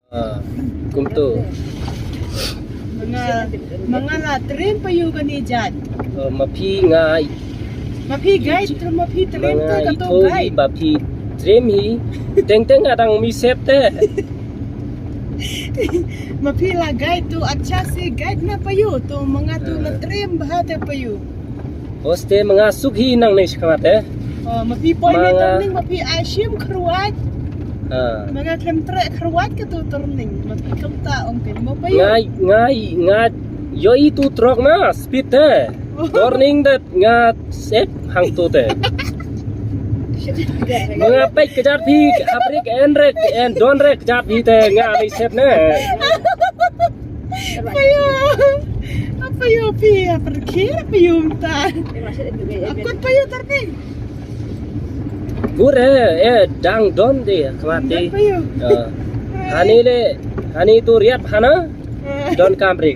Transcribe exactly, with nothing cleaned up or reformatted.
Ah, kumtu. Manga, manga la trem payu kani jat. Oh, ma phi ngai. Ma phi guide, ma phi trem to manga kato itho hi guide. Ba phi trem hi. Teng teng adang mi sep te. Ma phi la guide tu acha si guide na payu tu manga tu la trem bha te payu. Hoste manga suk hi nang nei shkmat eh. Oh, ma phi poi ni manga turning ma phi ai shim kharwat. Ah. Manga klem trek kharwat ka tu turning. Ma phi kam ta ong phi ma payu. Ngai, ngai, ngai. Yo i tu trok na speed te. Turning that nga sep hang tu te. Manga pek kejar phi, haprik en rek, en don rek kejar phi te nga nei sep ne. Payu. Apa yo pi apa kira payu mta. Akut payu terping. Gure eh dang don de khmati. Payu. Hani le hani tu riat hana don kamri.